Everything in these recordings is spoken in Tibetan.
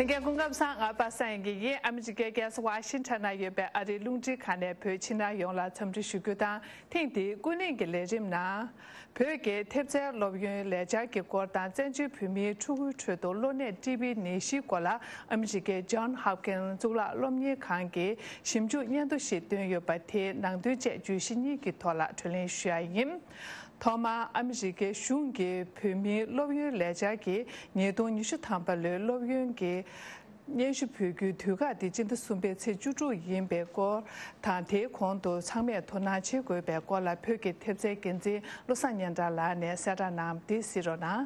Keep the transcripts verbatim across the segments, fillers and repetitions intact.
ལྷན་རྒྱས་སྐུ་ཁམས་བཟང་། ང་པ་སངས་དབྱངས་སྐྱིད་ཡིན། ཨ་མི་རི་ཀའི་རྒྱལ་ས་ཝ་ཤིང་ཊོན་ན་ཡོད་པའི་ཨ་རིའི་རླུང་འཕྲིན་ཁང་ནས་བོད་ཕྱི་ནང་ཡོངས་ལ་འཚམས་འདྲི་ཞུ་རྒྱུ་དང་། ཐེངས་འདིའི་ཀུན་གླེང་གི་ལས་རིམ་ནང་། བོད་ཀྱི་ཐེབས་རྩའི་སློབ་ཡོན་ལས་འཆར་གྱི་སྐོར་དང་། བཙན་བྱོལ་བོད་མིའི་ཕྲུ་གུའི་ཁྲོད་དུ་གློ་ནད་ཊི་བི་ནད་གཞིའི་སྐོར་ལ་ཨ་མི་རི་ཀའི་ཇོན་ཧོབ་ཀིན་གཙུག་ལག་སློབ་གཉེར་ཁང་གིས་ཞིབ་འཇུག་སྙན་ཐོ་ཞིག་བཏོན་ཡོད་པ་དེའི་ནང་དོན་བཅས་བརྗོད་གཞི་གཉིས་ཀྱི་ཐོག་ལ་གྲོས་གླེང་ཞུ་ཡ་ཡིན། ཐོག་མར་ཨ་མི་རི་ཀའི་གཞུང་གིས་བོད་མིའི་སློབ་ཡོན་ལས་འཆར་གྱི་ཉིས་སྟོང་ཉི་ཤུ་ཐམ་པ་ལོའི་སློབ་ཡོན་གྱི་སྙན་ཞུ་ཕུལ་རྒྱུའི་དུས་བཀག་དེ་སྤྱི་ཟླ་གསུམ་པའི་ཚེས་བཅུ་དྲུག་ཡིན་པའི་སྐོར་དང་། དེའི་གོང་དུ་ཚང་མས་དོ་སྣང་བྱེད་དགོས་པའི་སྐོར་ལ་བོད་ཀྱི་ཐེབས་རྩའི་འགན་འཛིན་བློ་བཟང་སྙན་གྲགས་ལགས་ནས་གསལ་བསྒྲགས་གནང་བ་དེ་གཟིགས་རོགས་གནང་།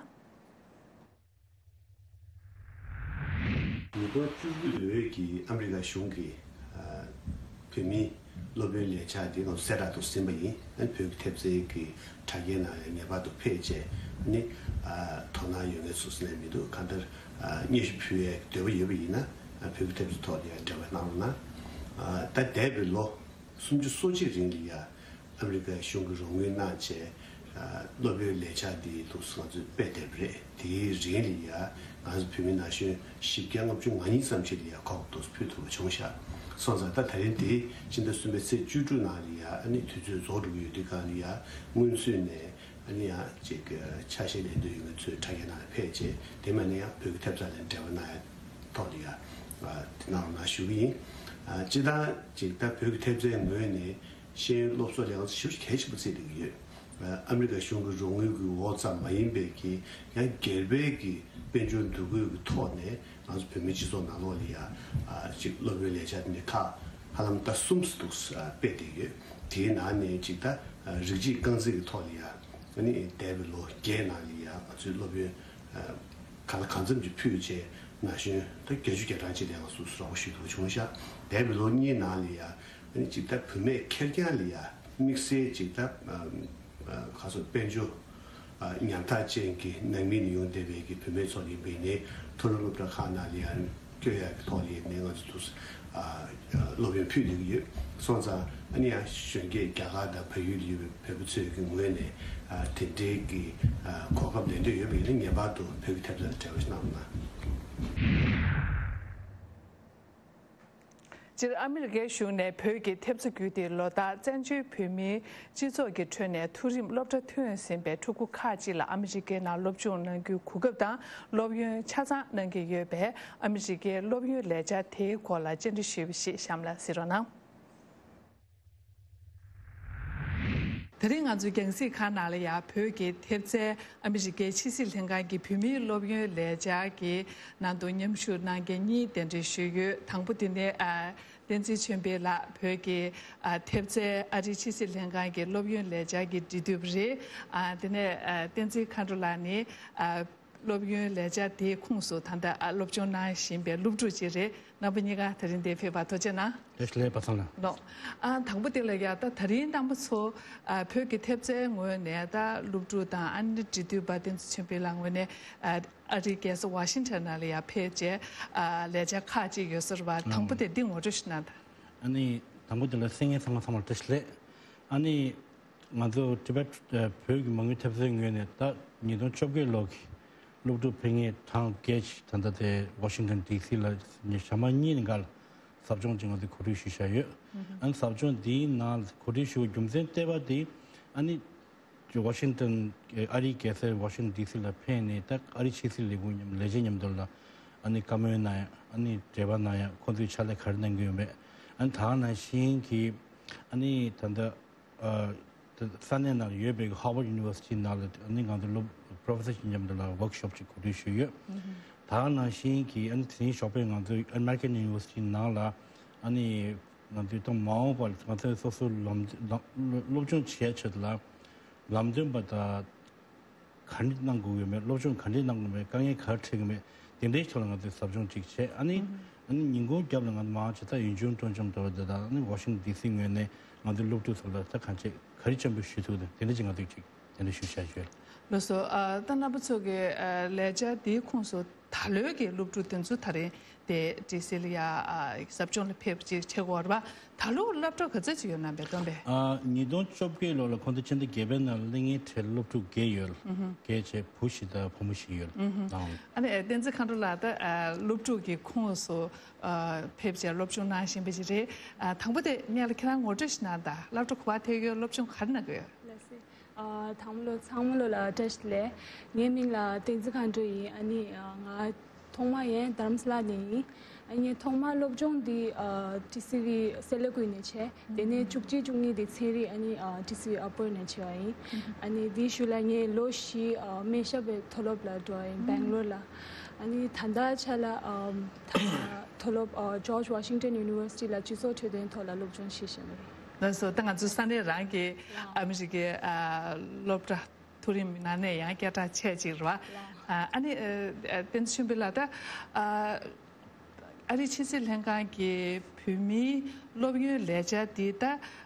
ཉིས་སྟོང་བཅུ་དྲུག་ལོའི་གི་ཨ་མི་རི་ཀ་གཞུང་གི་ཨ་བོད་མིའི་སློབ་ཡོན་ལས་འཆར་འདི་ང་ཚོ་གསལ་བསྒྲགས་འདུག་ཟིན་པ་ཡིན། ཨ་ནི་བོད་ཀྱི་ཐེབས་རྩའི་གི་དྲ་རྒྱའི་ནང་ལ་ངེས་པར་དུ་ཕེབས་བྱས་ནི་ཨ་དོ་སྣང་ཡོད་མཁན་སུ་སུ་ནས་མི་འདུག་གང་ལྟར་ཨ་སྙན་ཞུ་ཕུལ་ཡའི་འདོད་པ་ཡོད་པ་ཡིན་ན་ཨ་བོད་ཀྱི་ཐེབས་རྩའི་ཐོག་ལ་ཡང་འབྲེལ་བ་གནང་རོགས་གནང་། ཨ་ད་འདས་པའི་ལོ་སུམ་ཅུ་སོ་གཅིག་རིང་ལ་ཡ་ཨ་མི་རི་ཀའི་གཞུང་གིས་རོགས་དངུལ་གནང་བྱས་ཨ་སློབ་ཡོན་ལས་འཆར་འདི་ལུགས་སུ་ང་ཚོས་སྤེལ་བསྡད་པ་རེད། དེའི་རིང་ལ་ཡ་ང་ཚོ་བོད་མི་ན་གཞོན་བཞི་བརྒྱ་ལྔ་བཅུ་ང་གཉིས་ཙམ་ཞིག་ལ་ཡ་ཁོག་ཏུ་ཕུལ་ཐུབ་པ་བྱུང་ཤག་སོང་ཙང་ད་ད་རིང་འདི་ཕྱི་ཟླ་གསུམ་པའི་ཚེས་བཅུ་དྲུག་ནང་ལ་ཡ་ཨ་ནི་དུས་ཚོད་རྫོགས་འགྲོ་གི་ཡོད་དུས་སྒང་ལ་ཡ་སྔོན་ཚུད་ནས་ཨ་ནི་ཡང་ཅིག་ཆ་ཤས་ལེན་འདོད་ཡོད་མཁན་ཚོས་དྲ་རྒྱའི་ནང་ལ་ཕེབས་རྗེས་དེ་མ་ནས་ཡང་བོད་ཀྱི་ཐེབས་རྩ་ལ་འབྲེལ་བ་གནང་ཡ་ཐོག་ལ་ཡ་དེ་གནང་རོགས་གནང་ཞུ་གི་ཡིན། སྤྱིར་བཏང་ཅིག་ད་བོད་ཀྱི་ཐེབས་རྩའི་ངོས་ནས་ཤེས་ཡོན་སློབ་གསོ་ལ་ང་ཚོ་ཞེ་པོ་གལ་ཆེན་པོ་བརྩི་བསྡད་ཀྱི་ཡོད། ཨ་མི་རི་ཀ་གཞུང་གི་རོགས་དངུལ་གྱི་འོག་ཙམ་མ་ཡིན་པའི་གི་ཡང་སྒེར་པའི་གི་དཔལ་འབྱོར་འདུ་འགོད་ཀྱི་ཐོག་ནས་ང་ཚོ་བོད་མིའི་སྤྱི་ཚོགས་ནང་ལོགས་ལ་ཡ་ཅིག་སློབ་ཡོན་ལས་འཆར་དེ་འདྲ་ཁག་ཧ་ལམ་ཟླ་གསུམ་ཙམ་འདུག་སྤེལ་བསྡད་ཡོད། དེའི་ནང་ནས་ཅིག་ད་རིགས་གཅིག་རྐང་འཛིན་གྱི་ཐོག་ལ་ཡ་ཨ་ནི་འདས་པའི་ལོ་བརྒྱད་ནང་ལ་ཡ་ང་ཚོའི་སློབ་ཡོན་གང་ལ་གང་འཚམ་ཅིག་ཕུལ་བྱས་ན་གཞོན་ད་བརྒྱད་ཅུ་གྱ་གྲངས་ཅིག་ལ་ང་ཚོ་རོགས་པ་ཞུ་ཐུབ་བྱུང་ཤག་འདས་པའི་ལོ་གཉིས་ནང་ལ་ཡ་ཨ་ནི་ཅིག་ད་བུད་མེད་ཁེར་རྐྱང་ལ་ཡ་དམིགས་བསལ་ཅིག་ད་ཁ་སོ་དཔལ་འབྱོར་ཉམ་ཐག་ཅན་གྱི་ནང་མི་ནས་ཡོང་བསྡད་པའི་གི་བུད་མེད་ཚོ་ཡིན་པའི་ནས་མཐོ་རིམ་སློབ་གྲྭ་ཁག་ནང་ལ་ཡ་བསྐྱོད་ཡག་གི་ཐོག་ལ་ཡིན་ནའི་ང་ཚོ་དུས་སློབ་ཡོན་ཕུལ་བསྡད་ཀྱི་ཡོད། སོང་ཙང་ཨ་ནི་ཡང་གཞོན་སྐྱེས་རྒྱ་གར་དང་བལ་ཡུལ་ལ་ཡོད་པའི་བོད་པ་ཚོའི་གི་ངོས་ནས་དེ་འབྲེལ་གྱི་གོ་སྐབས་ལེན་འདོད་ཡོད་པ་ཡིན་ན་ངེས་པར་དུ་བོད་ཀྱི་ཐེབས་རྩ་དང་འབྲེལ་བ་ཞིག་གནང་རོགས་གནང་། སྤྱིར་ཨ་མི་རི་ཀའི་གཞུང་ནས་བོད་ཀྱི་ཐེབས་རྩ་བརྒྱུད་དེ་ལོ་ལྟར་བཙན་བྱོལ་བོད་མིའི་སྤྱི་ཚོགས་ཀྱི་ཁྲོད་ནས་མཐོ་རིམ་སློབ་གྲྭ་ཐོན་ཟིན་པའི་ཕྲུ་གུ་ཁག་ཅིག་ལ་ཨ་མི་རི་ཀའི་ནང་སློབ་སྦྱོང་གནང་རྒྱུའི་གོ་སྐབས་དང་སློབ་ཡོན་ཆ་ཚང་གནང་གི་ཡོད་པས། ཨ་མི་རི་ཀའི་སློབ་ཡོན་ལས་འཆར་དེའི་སྐོར་ལ་བཅར་འདྲི་ཞུས་པ་ཞིག་གཤམ་ལ་གཟིགས་རོགས་གནང་། དེ་རིང་ང་ཚོའི་རྒྱང་སྲིང་ཁང་ནང་ལ་ཡང་བོད་ཀྱི་ཐེབས་རྩའི་ཨ་མི་རི་ཀའི་ཕྱི་སྲིད་ལྷན་ཁང་གི་བོད་མིའི་སློབ་ཡོན་ལས་འཆར་གྱི་ནང་དུ་མཉམ་ཞུགས་གནང་མཁན་གཉིས་གདན་འདྲེན་ཞུས་ཡོད། དང་པོ་དེ་ནི་ཨ་བསྟན་འཛིན་ཆོས་འཕེལ་ལགས། བོད་ཀྱི་ཨ་ཐེབས་རྩའི་ཨ་རིའི་ཕྱི་སྲིད་ལྷན་ཁང་གི་སློབ་ཡོན་ལས་འཆར་གྱི་འབྲེལ་མཐུད་པ་རེད། ཨ་དེ་ནས་ཨ་བསྟན་འཛིན་མཁའ་འགྲོ་ལགས་ནི་ཨ་སློབ་ཡོན་ལས་འཆར་དེའི་ཁོངས་སུ་ད་ལྟ་ཨ་སློབ་སྦྱོང་གནང་བཞིན་པའི་སློབ་ཕྲུག་ཅིག་རེད། རྣམ་པ་གཉིས་ཀ་དེ་རིང་འདིར་ཕེབས་པར་ཐུགས་རྗེ་གནང་། བཀྲ་ཤིས་བདེ་ལེགས་པ་ཚང་ལ། ལགས། ཨ་དང་པོ་དེ་ལ་ཡ་ད་ད་རིང་རྣམ་པ་ཚོ་ཨ་བོད་ཀྱི་ཐེབས་རྩའི་ངོས་ནས་ད་སློབ་ཕྲུག་དང་ཨ་ནི་འབྲེལ་མཐུད་པ་བསྟན་འཛིན་ཆོས་འཕེལ་ལགས་ངོས་ནས་ཨ་ཨ་རིའི་རྒྱལ་ས་ཝ་ཤིང་ཊོན་ནང་ལ་ཡ་ཕེབས་བྱས་ཨ་ལས་འཆར་ཁག་ཅིག་ཡོད་ས་རེད་པ། དང་པོ་དེ་འདི་ངོ་སྤྲོད་ཞིག་གནང་དང་། ཨ་ནི་དང་པོ་དེ་ལ་གསན་མཁན་ཚང་མ་ཚང་མར་བཀྲ་ཤིས་བདེ་ལེགས། ཨ་ནི་ང་ཚོ་ཊི་བེཊ་ཨ་བོད་ཀྱི་མ་དངུལ་ཐེབས་རྩའི་ངོས་ནས་ད་ཉིས་སྟོང་བཅོ་བརྒྱད་ལོ་གི་སློབ་ཕྲུག་ཕེབས་མཁན་གྲངས་བརྒྱད་ཅིག་ད་ལྟ་དེ་ཝ་ཤིང་ཊོན་ཌི་སི་ལ་ཉི་ཞག་མ་གཉིས་ནས་འགའ་ལ་ཟབ་སྦྱོང་ཅིག་ང་ཚོས་གོ་སྒྲིག་ཞུས་བཞག་ཡོད། ཨ་ནི་ཟབ་སྦྱོང་འདིའི་ནང་གོ་སྒྲིག་ཞུ་བའི་རྒྱུ་མཚན་ལྟེ་བ་དེ་ཨ་ནི་ཝ་ཤིང་ཊོན་ཨ་རིའི་རྒྱལ་ས་ཝ་ཤིང་ཊོན་ཌི་སི་ལ་ཕེབས་ནས་ད་ཨ་རིའི་ཕྱི་སྲིད་ལས་ཁུངས་མཉམ་ལས་བྱེད་མཉམ་དུ་ལ་ཨ་ནི་བཀའ་མོལ་གནང་ཡ་ཨ་ནི་འབྲེལ་བ་གནང་ཡ་ཁོང་ཚོས་ཕྱག་ལས་ག་རེ་གནང་གི་ཡོད་མེད། ཨ་ནི་ད་ག་ནང་བཞིན་གྱི་ཨ་ནི་ད་ལྟ་ཨ་ས་གནས་ནང་ལ་ཡོད་པའི་Harvard University་ནང་ལ་ཨ་ནི་ང་ཚོ་སློབ་Professor་ཞིག་མཉམ་དུ་ལ་workshop་ཅིག་གོ་སྒྲིག་ཞུས་ཡོད། ད་ག་ནང་བཞིན་གྱི་ཨ་ནི་དེ་རིང་ཞོགས་པའི་ང་ཚོ་American University་ནང་ལ་ཨ་ནི་ང་ཚོའི་ཐོག་མ་འོངས་པར་ང་ཚོས་སོ་སོ་ལམ་ལམ་སློབ་སྦྱོང་བྱེད་ཆེད་ལ་ལམ་སྟོན་པ་དང་། ག་འདྲ་གནང་དགོས་ཀྱི་མེད། སློབ་སྦྱོང་ག་འདྲ་གནང་དགོས་མེད། དཀའ་ངལ་ག་རེ་འཕྲད་ཀྱི་མེད། དེ་འདྲའི་ཐོག་ལ་ང་ཚོས་ཟབ་སྦྱོང་ཅིག་བྱས། ཨ་ནི་ཨ་ནི་ཉིན་གུང་རྒྱབ་ལ་ང་ཚོ་མང་ཆེ་ད་ཡུལ་ལྗོངས་སྤྲོ་འཆམ་འདྲ་བ་འདི་དང་ཨ་ནི་ཝ་ཤིང་ཊོན་ཌི་སི་ངོས་ནས་ང་ཚོའི་སློབ་ཕྲུག་ཚོ་ལ་ད་གང་ཆེ་ག་རེ་སྤྱན་འབུལ་ཞུ་ཐུབ་དང་དེ་འདྲ་ཅིག་ང་ཚོས་ཅིག་དེ་འདྲ་ཞུ་བྱ་ཞུ། ལགས་སོ། ཨ་ད་རྣམ་པ་ཚོ་གི་ཨ་ལས་འཆར་འདིའི་ཁོངས་སུ་ད་ལོའི་གི་སློབ་ཕྲུག་དེ་ཚོ་ད་རེས་ དེ་ཌི་སི་ལ་ཡ་ཨ་ཟབ་སྦྱོང་ལ་ཕེབས་ཅིག་བྱེད་དགོས་རེད་པ། ད་ལོ་སློབ་གྲྭ་ག་ཚོད་ཅིག་ཡོད་ན་བེ་སྟོན་པས། ཨ། ཉིས་སྟོང་བཅོ་བརྒྱད་ལོ་ལ་ཁོང་ཚོ་ཕྱི་ཟླ་བརྒྱད་པའི་ནང་ལ་སླེབས་མཁན་གྲས་སློབ་ཕྲུག་བརྒྱད་ཡོད། བརྒྱད་བྱས་བུ་བཞི་དང་བུ་མོ་བཞི་ཡོད། ཨང་། ཨ་ནི་བསྟན་འཛིན་མཁའ་འགྲོ་ལགས་ད་ཨ་སློབ་ཕྲུག་གི་ཁོངས་སུ་ཨ་ཕེབས་བྱས་སློབ་སྦྱོང་གནང་བཞིན་པ་ཞིག་རེད། ཨ་དང་པོ་དེ་སྔོན་ལ་ཁྱེད་རང་ངོ་སྤྲོད་ཞིག་གནང་དང་། སློབ་གྲྭ་ག་པར་ཐད་ཀྱི་ཡོད། སློབ་སྦྱོང་ག་རེ་གནང་གི་ཡོད། ལགས་སེ། ཨ་དང་པོ་ལོ་ཚང་མ་ལོ་ལ་བཀྲ་ཤིས་བདེ་ལེགས། ངའི་མིང་ལ་བསྟན་འཛིན་མཁའ་འགྲོ་ཡིན། ཨ་ནི་ཨ་ང་ཐོག་མ་ཡན་དྷ་རམ་ས་ལ་ནས་ཡིན། ཨ་ངས་ཐོག་མ་སློབ་སྦྱོང་འདི་ཨ་ཊི་སི་ཝི་སེ་ལ་ཀུའི་ནས་བྱས། དེ་ནས་བཅུ་གཅིག་བཅུ་གཉིས་དེ་ཚན་རིག་ཨ་ནི་ཨ་ཊི་སི་ཝི་ཨ་པར་ནས་བྱས་པ་ཡིན། ཨ་ནི་དེའི་གཞུག་ལ་ངས་ལོ་བཞི་ཨ་སྨན་ཞབས་པའི་མཐོ་སློབ་ལ་འགྲོ་བ་ཡིན། སྦེང་ལོར་ལ། ཨ་ནི་ད་ལྟ་ཆ་ལ་ཨ་ད་ལྟ་མཐོ་སློབ་ཨ་George Washington University ལ་སྤྱི་ཚོགས་འཕྲོད་བསྟེན་ཐོག་ལ་སློབ་སྦྱོང་བྱེད་བཞིན་ཡོད། ལགས་སོ། ད་ང་ཚོ་ས་གནས་རང་གི་ཨ་མི་རི་ཀའི་ཨ་སློབ་གྲྭ་མཐོ་རིམ་ནང་ནས་ཡང་སྐད་གྲགས་ཆེ་ཅིག་རེད་བ། ཨ་ཨ་ནི་ཨ་བསྟན་ཆོས་འཕེལ་ལགས་ད་ཨ་ཨ་རིའི་ཕྱི་སྲིད་ལྷན་ཁང་གི་བོད་མིའི་སློབ་ཡོན་ལས་འཆར་འདི་ད་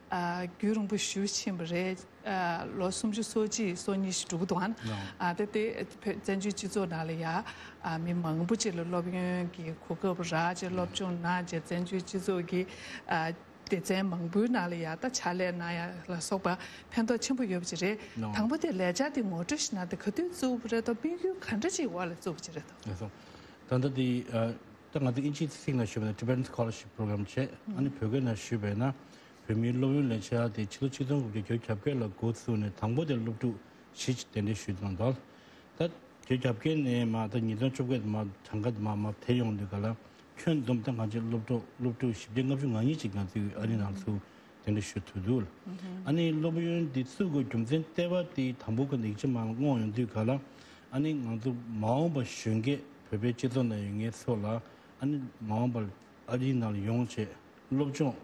ཨ་རྒྱུན་རིང་པོ་ཞུ་ཕྱིན་པ་རེད། ཨ་ལོ་སུམ་ཅུ་སོ་གཅིག་སོ་གཉིས་ཤིག་འགྲོ་གི་འདུག་ཨང་། ཨ་ད་དེ་བོད་བཙན་བྱོལ་སྤྱི་ཚོགས་ནང་ལ་ཡ་ཨ་མི་མང་པོ་ཅིག་ལ་སློབ་ཡོན་གྱི་གོ་སྐབས་རག་བྱས་སློབ་སྦྱོང་གནང་བྱས་བཙན་བྱོལ་སྤྱི་ཚོགས་ཀྱི་ཨ་སྡེ་ཚན་མང་པོའི་ནང་ལ་ཡ་ད་ཕྱག་ལས་གནང་ཡ་ལ་སོགས་པ་ཕན་ཐོགས་ཆེན་པོ་ཡོད་པ་ཅིག་རེད། ཨང་། དང་པོ་དེ་ལས་འཆར་དེ་ངོ་སྤྲོད་ཞིག་གནང་སྟེ་ག་དུས་བཙུགས་པ་རེད་དང་དམིགས་ཡུལ་ག་འདྲ་ཅིག་འོག་ལ་བཙུགས་པ་ཅིག་རེད་དང་། ལགས་སོ། ད་ལྟ་དེ་ཨ་ད་ང་ཚོ་དབྱིན་ཇིའི་ཚིག་ནང་ཞུས་པ་ན་Tibetan Scholarship Program བྱས། ཨ་ནི་བོད་སྐད་ནང་ཞུས་པས་ན་བོད་མིའི་སློབ་ཡོན་ལས་འཆར་དེ་ཕྱི་ལོ་ཆིག་སྟོང་དགུ་བརྒྱ་བརྒྱད་ཅུ་གྱ་བརྒྱད་ལ་འགོ་བཙུགས་ནས་དང་པོ་དེ་སློབ་ཕྲུག་བཞི་གདན་འདྲེན་ཞུས་དང་། ད་བརྒྱད་ཅུ་གྱ་བརྒྱད་ནས་མ་ད་ཉིས་སྟོང་བཅོ་བརྒྱད་མ་གྲངས་ཀ་མ་མ་དེ་ཡོང་དུས་ག་ལ་ཁྱོན་བསྡོམས་ད་ང་ཚོའི་སློབ་གྲོགས་སློབ་ཕྲུག་བཞི་བརྒྱ་ལྔ་བཅུ་ང་གཉིས་ཅིག་ང་ཚོའི་ཨ་རི་ནང་ཚུར་གདན་འདྲེན་ཞུ་ཐུབ་འདུག། ཨ་ནི་སློབ་ཡོན་འདི་བཙུགས་དགོས་རྒྱུ་མཚན་ལྟེ་བ་དེ་དང་པོ་ག་ཡིག་ཆ་མ་སྔོག་ཡོང་དུས་ག་ལ་ཨ་ནི་ང་ཚོ་མ་འོངས་པ་གཞོན་སྐྱེས་བོད་པའི་སྤྱི་ཚོགས་ནང་ཡོད་མཁན་ཚོ་ལ་ཨ་ནི་མ་འོངས་པར་ཨ་རིའི་ནང་ལ་ཡོང་བྱས་སློབ་སྦྱོང་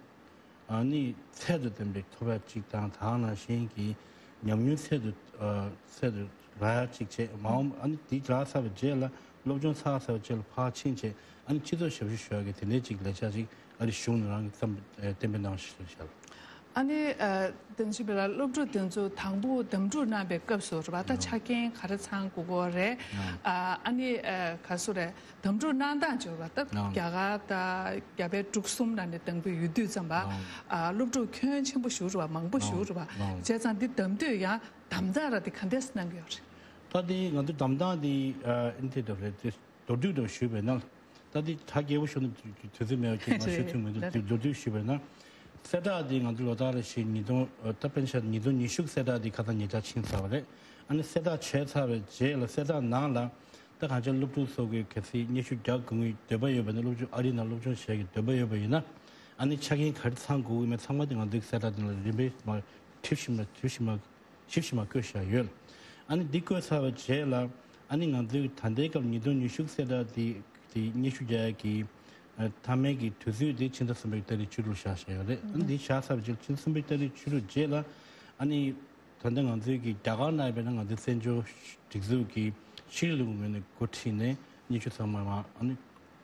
ཨ་ནི་ཚད་དང་ལྡན་པའི་ཐོབ་ཡ་གཅིག་དང་། དེ་ནང་བཞིན་གྱི་ཉམས་མྱོང་ཚད་དུ་ཨ་ཚད་དུ་རག་ཡ་གཅིག་བྱས། མ་འོངས་ཨ་ནི་དེ་རག་ཚར་བའི་རྗེས་ལ་སློབ་སྦྱོང་ཚར་ཚར་བའི་རྗེས་ལ་ཕར་ཕྱིན་བྱས་ཨ་ནི་སྤྱི་ཚོགས་ཞབས་ཞུ་ཞུ་ཡ་གི་དེ་འདྲའི་གཅིག་ལས་འཆར་གཅིག་ཨ་རི་གཞུང་ནས་རང་གི་བསམ་གཏན་འབེབས་གནང་བཞག་ཤག། ཨ་ནི་ཨ་བསྟན་ཆོས་འཕེལ་ལགས་སློབ་ཕྲུག་དེ་ཚོ་དང་པོ་གདམ་འཁྲུག་གནང་པའི་སྐབས་སུ་རེད་བ། ད་ཆ་རྐྱེན་ག་རེ་ཚང་དགོས་ཀྱི་ཡོད་རེད། ཨ་ཨ་ནི་ཨ་ག་སུ་རེད། གདམ་འཁྲུག་གནང་སྟངས་ཅིག་རེད་བ། ད་རྒྱ་གར་དང་རྒྱ་བལ་འབྲུག་གསུམ་ནང་ནས་གདམ་གྱི་ཡོད་དུས་ཙམ་པ། ཨ་སློབ་ཕྲུག་ཁྱོན་ཆེན་པོ་ཞིག་རེད་བ། མང་པོ་ཞིག་རེད་བ། བྱས་ཙང་འདི་གདམ་དུས་ཡང་གདམ་སྟངས་ར་དེ་ག་འདྲས་གནང་གི་ཡོད་རེད། ད་དེ་ང་ཚོ་གདམ་སྟངས་དེ་ཨ་ཨིན་དེ་འདྲ་རེད་དེ། མདོར་བསྡུས་འདྲ་ཞུས་པས་ན། ད་འདི་གྲ་རྒྱས་པོ་ཞུ་ན་དུས་ཚོད་མེད་པ་ཁྱེད་ང་ཞུ་ཐུབ་མི་འདུག། མདོར་བསྡུས་ཞུས་པས་ན། གསལ་བསྒྲགས་འདི་ང་ཚོ་ལོ་ལྟར་རེ་བཞིན་ཉིས་སྟོང་ད་དཔེར་ན་ཆ་ཉིས་སྟོང་ཉི་ཤུ་གསལ་བསྒྲགས་འདི་ཁ་སང་ཉེ་ཆར་ཕྱིན་ཚར་བ་རེད། ཨ་ནི་གསལ་བསྒྲགས་བྱས་ཚར་བའི་རྗེས་ལ་གསལ་བསྒྲགས་ནང་ལ་ད་གང་ཅི་སློབ་ཕྲུག་ཚོ་གི་གལ་སྲིད་སྙན་ཞུ་རྒྱག་དགོས་འདོད་པ་ཡོད་པ་ནི་སློབ་ཕྲུག་ཨ་རི་ནང་སློབ་སྦྱོང་བྱེད་ཀྱི་འདོད་པ་ཡོད་པ་ཡིན་ན། ཨ་ནི་ཆ་རྐྱེན་ག་རེ་ཚང་དགོས་ཀྱི་མེད་ཚང་མ་དེ་ང་ཚོའི་གསལ་བསྒྲགས་འདི་ལ་རིམ་པས་མར་བྲིས་ཤིག་མ་བྲིས་ཤིག་མ། ཞིབ་ཞིབ་མ་བཀོད་བཞག་ཡོད། ཨ་ནི་འདི་བཀོད་ཚར་བའི་རྗེས་ལ་ཨ་ནི་ང་ཚོའི་ད་ལྟའི་སྐབས་ཉིས་སྟོང་ཉི་ཤུ་གསལ་བསྒྲགས་འདི་འདི་སྙན་ཞུ་རྒྱག་ཡག་གི་ཨ་མཐའ་མའི་གི་དུས་ཚོད་འདི་ཕྱི་ཟླ་གསུམ་པའི་ཏ་རིག་བཅུ་དྲུག་ལ་བཞག་བཞག་ཡོད་རེད། ཨ་ནི་འདི་བཞག་ཚར་བའི་རྗེས་ཕྱི་ཟླ་གསུམ་པའི་ཏ་རིག་བཅུ་དྲུག་རྗེས་ལ་ཨ་ནི་ད་ལྟ་ང་ཚོའི་གི་རྒྱ་གར་ནང་ཡོད་པ་ན་ང་ཚོའི་བཙན་བྱོལ་སྒྲིག་འཛུགས་ཀྱི་ཤེས་རིག་ལས་ཁུངས་ངོས་ནས་འགོ་ཁྲིད་ནས་སྙན་ཞུ་ཚང་མ་མ་ཨ་ནི།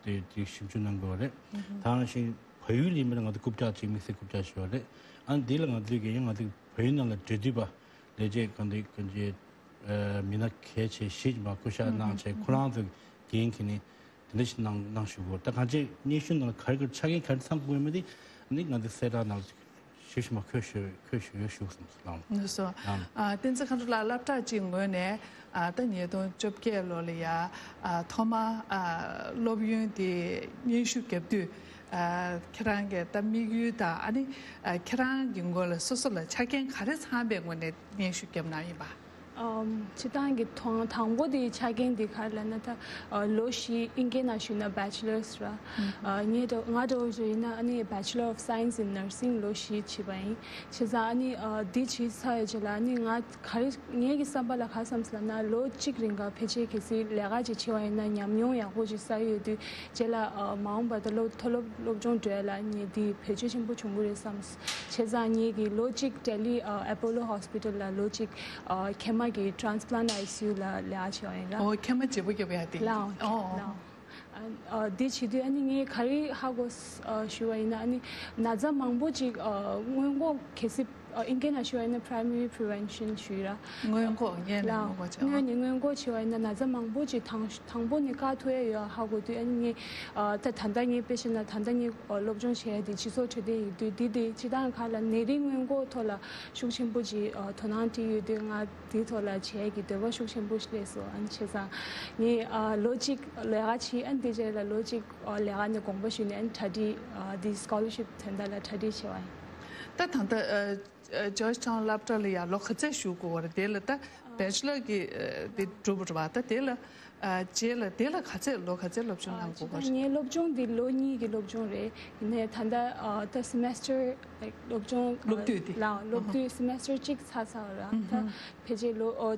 དེ་དེ་ཞིབ་འཇུག་གནང་དགོས་པ་རེད། ད་ག་ནང་བཞིན་བལ་ཡུལ་ཡིན་པ་ན་ང་ཚོ་རྐུབ་བཀྱག་ཅིག་དམིགས་བསལ་རྐུབ་བཀྱག་ཞུ་བ་རེད། ཨ་ནི་འདི་ལ་ང་ཚོས་ཀྱི་ཡང་ང་ཚོ་བལ་ཡུལ་ནང་ལ་འབྲེལ་མཐུད་པ་ལས་བྱེད་གང་དེ་གང་ཅི་མི་སྣ་གལ་ཆེ་ཞིག་མ་བསྐོ་བཞག་གནང་བྱས་ཁོ་རང་ཚོ་འགན་འཁྱེར་ནས་དེ་འདྲ་ཞིག་གནང་གནང་ཞུ་དགོས། ད་གང་ཅི་སྙན་ཞུ་ནང་ལ་ག་རེ་ག་རེ་ཆ་རྐྱེན་ག་རེ་ཚང་དགོས་ཡོད་མེད་དེ་ནི་ང་ཚོ་གསལ་བསྒྲགས་ནང་ལ་ཞིབ་ཞིབ་མ་བཀོད་ཞུ་བཀོད་ཞུ་ཡོད་ཞུ་གསུངས་སོང་། ལགས་སོ། ཨ་བསྟན་འཛིན་མཁའ་འགྲོ་ལགས་སློབ་གྲྭ་གཅིག་ངོས་ནས་ཨ་ད་ཉིས་སྟོང་བཅོ་བརྒྱད་ལོ་ལ་ཡ་ཨ་ཐོག་མ་ཨ་སློབ་ཡོན་དེ་སྙན་ཞུ་བརྒྱབ་དུས་ཨ་ཁྱེད་རང་གི་ད་དམིགས་ཡུལ་དང་ཨ་ནི་ཨ་ཁྱེད་རང་གི་ངོས་ལ་སོ་སོ་ལ་ཆ་རྐྱེན་ག་རེ་ཚང་པའི་ངོས་ནས་སྙན་ཞུ་བརྒྱབ་གནང་ཡིན་པ། ཨམ། སྤྱིར་བཏང་གི་དང་དང་པོ་དེ་ཆ་རྐྱེན་དེ་ག་རེ་ལབ་ན་ད་ཨ་ལོ་བཞི་ཨིན་སྐད་ནང་ཞུས་ན་Bachelor's ར། ཨ་ངས་ད་ང་འདྲ་བོ་ཞིག་ཡིན་ན་ཨ་ནི་Bachelor of Science in Nursing ལོ་བཞི་བྱས་པ་ཡིན། བྱས་ཙང་ཨ་ནི་ཨ་འདི་བྱས་ཚར་བའི་རྗེས་ལ་ཨ་ནི་ང་ག་རེ་ངའི་གི་བསམ་པ་ལ་ག་བསམ་སོང་ལབ་ན་ལོ་གཅིག་རིང་ག་ཕལ་ཆེར་གལ་སྲིད་ལས་ཀ་ཅིག་བྱས་པ་ཡིན་ན་ཉམས་མྱོང་ཡག་པོ་ཅིག་བསགས་ཡོད་དུས་རྗེས་ལ་ཨ་མ་འོངས་པ་ད་སློབ་མཐོ་སློབ་སློབ་སྦྱོང་འགྲོ་ཡ་ལ་ངས་འདི་བེད་སྤྱོད་ཆེན་པོ་བྱུང་གི་རེད་བསམ། བྱས་ཙང་ངེད་ཀྱིས་ལོ་གཅིག་ལྡི་ལི་ཨ་Apollo Hospital ལ་ལོ་གཅིག་ཨ་མཁལ་མ་གི་Transplant I C U ལ་ལས་ཀ་བྱས་པ་ཡིན་ལ། ཨོ་མཁལ་མ་བརྗེ་པོ་བརྒྱབ་ཡ་དེ། ལའོ་ཨོ་ཨོ། ལའོ། ཨ་ཨ་འདི་བྱེད་དུས་ཨ་ནི་ངས་ག་རེ་ཧ་གོ་ཨ་ཞུ་བ་ཡིན་ན་ཨ་ནི་ན་ཚ་མང་པོ་ཅིག་ཨ་སྔོན་འགོག་གལ་སྲིད་ ཨ། ཨིན་སྐད་ནང་ཞུ་བ་ཡིན་ན་primary prevention ཞུ་ཡ་ར། སྔོན་འགོག་སྔོན་ནས། ལ། སྔོན་འགོག་བྱ་བ། སྔོན་ནས་སྔོན་འགོག་བྱེད་པ་ཡིན་ན་ན་ཚ་མང་པོ་ཅིག་དང་དང་པོ་ནས་བཀག་ཐུབ་ཡ་ཡོད་ཧ་གོ་དུས། ཨ་ནི་ངས་ཨ་ད་ད་ལྟ་ངས་དཔེ་བྱས་ན་ད་ལྟ་ངས་ཨ་སློབ་སྦྱོང་བྱེད་ཡ་དེ་སྤྱི་ཚོགས་འཕྲོད་བསྟེན་ཡིན་དུས། འདི་དེ་སྤྱི་བཏང་ཁ་ལ་ནད་རིགས་སྔོན་འགོག་ཐོག་ལ་ཤུགས་ཆེན་པོ་ཅིག་ཨ་དོ་སྣང་སྤྲད་ཡོད་དུས། ང་དེའི་ཐོག་ལ་བྱེད་ཡ་གི་འདོད་པ་ཤུགས་ཆེན་པོ་སླེབས་སོང་། ཨ་ནི་བྱས་ཙང་ངས་ཨ་ལོ་གཅིག་ལས་ཀ་བྱས། ཨ་ནི་དེ་རྗེས་ལ་ལོ་གཅིག་ཨ་ལས་ཀ་ནས་དགོངས་པ་ཞུས་ནས། ཨ་ནི་གྲ་སྒྲིག་ཨ་འདི་scholarship་དོན་དག་ལ་གྲ་སྒྲིག་བྱས་པ་ཡིན། ད་ད་ལྟ་ཨ་ཨ་Georgetown་སློབ་གྲྭ་ལ་ཡང་ལོ་ག་ཚོད་བཞུགས་དགོས་པ་རེད། དེ་ལ་ད་bachelor་གི་ཨ་དེ་གྲུབ་པ་རེད་པ། ད་དེ་ལ་ཨ་རྗེས་ལ་དེ་ལ་ག་ཚོད་ལོ་ག་ཚོད་སློབ་སྦྱོང་གནང་དགོས་པ་རེད། ངའི་སློབ་སྦྱོང་འདི་ལོ་གཉིས་ཀྱི་སློབ་སྦྱོང་རེད། ཡིན་ནའི་ད་ལྟ་ཨ་ད་semester like སློབ་སྦྱོང་སློབ་དུས་དེ་ལ་སློབ་དུས་semester་གཅིག་ཚར་ཚར་བ་ར། ད་ཕལ་ཆེར་ལོ་ཨོ་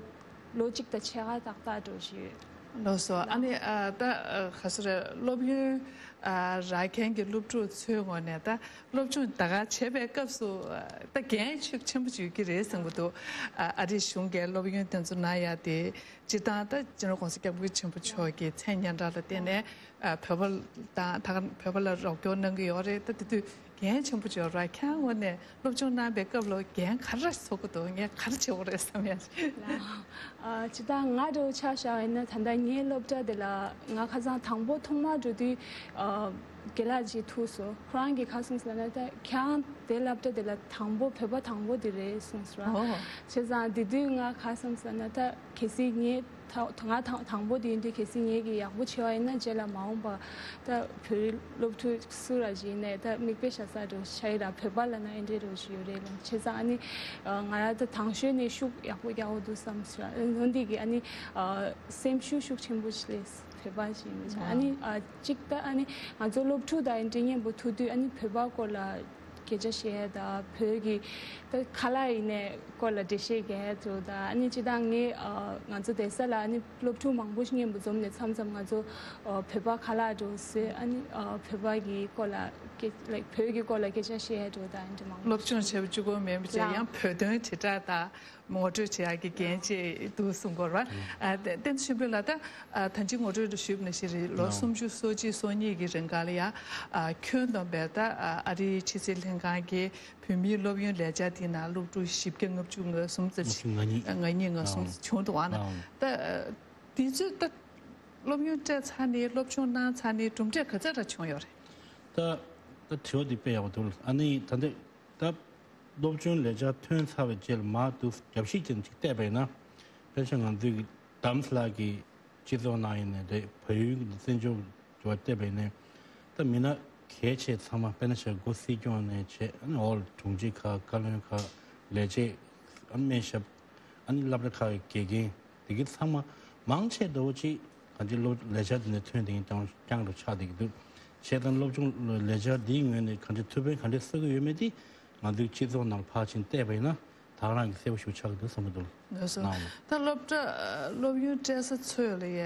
ལོ་གཅིག་དང་ཕྱེད་ཀ་ཏག་ཏག་འགྲོ་བཞིན་ཡོད། ལགས་སོ། ཨ་ནི་ཨ་ད་ཨ་ག་ཚོད་རེད། སློབ་ཡོན་ཨ་རག་མཁན་གྱི་སློབ་ཕྲུག་ཚོའི་ངོས་ནས་ད་སློབ་སྦྱོང་ད་ག་བྱེད་པའི་སྐབས་སུ་ཨ་ད་འགན་ཤུགས་ཆེན་པོ་ཅིག་ཡོད་ཀྱི་རེད་བསམ་གྱི་འདུག་ཨ་ཨ་རིའི་གཞུང་གིས་སློབ་ཡོན་དེ་ཚོ་གནང་ཡ་དེ་སྤྱིར་བཏང་ད་སྤྱི་ནོར་༸གོང་ས་༸སྐྱབས་མགོན་ཆེན་པོ་མཆོག་གི་མཚན་སྙན་གྲགས་ལ་བརྟེན་ནས་ཨ་བོད་པ་དང་ད་ག་བོད་པ་ལ་རོགས་སྐྱོར་གནང་གི་ཡོད་རེད། ད་དེ་དུས་འགན་ཆེན་པོ་ཅིག་ཡོད་རེད། ཁྱེད་རང་ངོས་ནས་སློབ་སྦྱོང་གནང་པའི་སྐབས་ལ་འགན་ག་རེ་ཚོར་གྱི་འདུག་ངས་ག་རེ་བྱེད་དགོས་རེད་བསམ་ཡ། ལགས། ཨ་སྤྱིར་བཏང་ང་འདྲ་བོ་ཆ་བཞག་པ་ཡིན་ན། ད་ལྟ་ངའི་སློབ་གྲྭ་དེ་ལ་ང་ཁ་སང་དང་པོ་ཐོག་མར་འགྲོ་དུས་ཨ་རྒན་ལགས་ཅིག་ཐུག་སོང་། ཁོ་རང་གིས་ག་རེ་གསུངས་ཟེར་ན། ད་ཁྱེད་རང་དེ་སློབ་གྲྭ་དེ་ལ་དང་པོ་བོད་པ་དང་པོ་དེ་རེད་གསུངས་སོང་། ཨོ། བྱས་ཙང་དེ་དུས་ང་ག་རེ་བསམ་ཟེར་ན། ད་གལ་སྲིད་ངས་ད་ང་དང་དང་པོ་དེ་ཡིན་དུས། གལ་སྲིད་ངས་ཀྱིས་ཡག་པོ་བྱས་པ་ཡིན་ན། རྗེས་ལ་མ་འོངས་པ་ད་བོད་སློབ་ཕྲུག་སུ་ར་ཞིག་ཡིན་ནའི་ད་མིག་དཔེ་བཞག་ས་འདྲ་བོ་ཆགས་ཀྱི་ར། བོད་པ་ལབ་ན་ཨེ་འདྲ་འདྲ་བོ་ཞིག་ཡོད་རེད་ལབ། བྱས་ཙང་ཨ་ནི་ཨ་ང་རང་ད་དང་ཤོས་ནས་ཤུགས་ཡག་པོ་རྒྱག་དགོས་འདུག་བསམ་སོང་། ཨ་འོན་ཏེ་གི་ཨ་ནི་ཨ་སེམས་ཤུགས་ཤུགས་ཆེན་པོ་ཞིག་སླེབས། བོད་པ་ཞིག་ཡིན་ཙང་། ཨ་ནི་ཨ་གཅིག་ད་ཨ་ནི་ང་ཚོ་སློབ་ཕྲུག་དང་འདྲ་མཉམ་པོ་ཐུག་དུས། ཨ་ནི་བོད་པ་སྐོར་ལ་སྐད་ཆ་བཤད་ཡ་དང་། བོད་ཀྱི་ད་ཁ་ལག་ཡིན་ནའི་སྐོར་ལ་འགྲེལ་བཤད་རྒྱག་ཡ་དེ་དང་། ཨ་ནི་སྤྱིར་བཏང་ངས་ཨ་ང་ཚོ་བསྡད་ས་ལ་ཨ་ནི་སློབ་ཕྲུག་མང་པོ་ཞིག་མཉམ་པོ་འཛོམས་ནས། མཚམས་མཚམས་ང་ཚོ་ཨ་བོད་པ་ཁ་ལག་འདྲ་བོ་བཟོས། ཨ་ནི་ཨ་བོད་པ་གི་སྐོར་ལ་སྐད་like བོད་ཀྱི་སྐོར་ལ་སྐད་ཆ་བཤད་ཡ་འདྲ་བོ་དང་། ཨ་ནི་འདྲ་མང་པོ། སློབ་སྦྱོང་བྱས་པ་གཅིག་པོ་མིན་པ་བྱས། ལགས། ཡང་བོད་དོན་དྲིལ་བསྒྲགས་དང་ངོ་སྤྲོད་བྱེད་ཡག་གི་འགན་ལགས། ཅིག་འདུག་གསུང་གི་ཡོད་རེད་པ། ཨ་བསྟན་འཛིན་ཆོས་འཕེལ་ལགས། ད་ཨ་ད་ཅི་ངོ་སྤྲོད་ཞུས་པ་ནང་བཞིན་རེད། ལོ་ལགས། སུམ་ཅུ་སོ་གཅིག་སོ་གཉིས་ཀྱི་རིང་ག་ལ་ཡ་ཨ་ཁྱོན་བསྡོམས་པའི་ད་ཨ་ཨ་རིའི་ཕྱི་སྲིད་ལྷན་ཁང་གི་བོད་མིའི་སློབ་ཡོན་ལས་འཆར་དེའི་ནང་སློབ་ཕྲུག་བཞི་བརྒྱ་ལྔ་བཅུ་ང་གསུམ་ཙམ་ཞིག་ང་གཉིས། ང་གཉིས་ང་གསུམ་ཙམ་བྱུང་འདུག་པ། ཨ་ད་དེ་ཚོས་ད་སློབ་ཡོན་སྤྲད་ཚར་ནས་སློབ་སྦྱོང་གནང་ཚར་ནས་གྲུབ་འབྲས་ག་ཚོད་ར་བྱུང་ཡོད་རེད། ད་ད་དྲི་བ་འདི་དཔེ་ཡག་པོ་འདུག་ཨ་ནི་ད་འདི་ད་སློབ་སྦྱོང་ལས་འཆར་ཐོན་ཚར་བའི་རྗེས་ལ་མར་དུ་རྒྱབ་བཤིག་ཅན་ཅིག་བལྟས་པ་ཡིན་ན། དཔེར་ན་ང་ཚོའི་གི་དམ་སི་ལགས་ཀྱི་སྤྱི་ཚོགས་ནང་ཡིན་ནའི་རེད། བལ་ཡུལ་གྱི་བཙན་བྱོལ་བ་བལྟས་པ་ཡིན་ནའི། ད་མི་སྣ་གལ་ཆེ་ཚང་མ་དཔེར་ན་ཆ་བཞག་འགོ་སྲིད་སྐྱོང་ནས་བྱས། ཨ་ནི་འོག་ལ་དྲུང་ཆེ་ཁག་བཀའ་བློན་ཁག་ལས་བྱེད། ཨ་ནི་སྨན་ཞབས། ཨ་ནི་སློབ་གྲྭ་ཁག་གི་དགེ་རྒན། དེ་གི་ཚང་མ་མང་ཆེ་ལྟ་བུ་ཅིག་གང་ཅི་སློབ་ལས་འཆར་དེ་ནས་ཐོན་དེ་ཡིན་ཀྱང་རྐྱང་རུ་ཆགས་བསྡད་ཀྱི་འདུག་བྱས་ཙང་སློབ་སྦྱོང་ལས་འཆར་འདིའི་ངོས་ནས་གང་ཅི་ཐུགས་ཕན་ག་འདྲས་གསོས་ཀྱི་ཡོད་མེད་དེ་ང་ཚོའི་སྤྱི་ཚོགས་ནང་ཕར་ཕྱིན་བལྟས་པ་ཡིན་ན། ད་ག་རང་གི་གསལ་པོ་ཞེ་པོ་ཆགས་ཀྱི་འདུག་བསམ་གྱི་འདུག་ལགས་སོ། ནའོ། ད་སློབ་གྲྭ་སློབ་ཡོན་སྤྲད་ས་ཚོ་ལ་ཡ་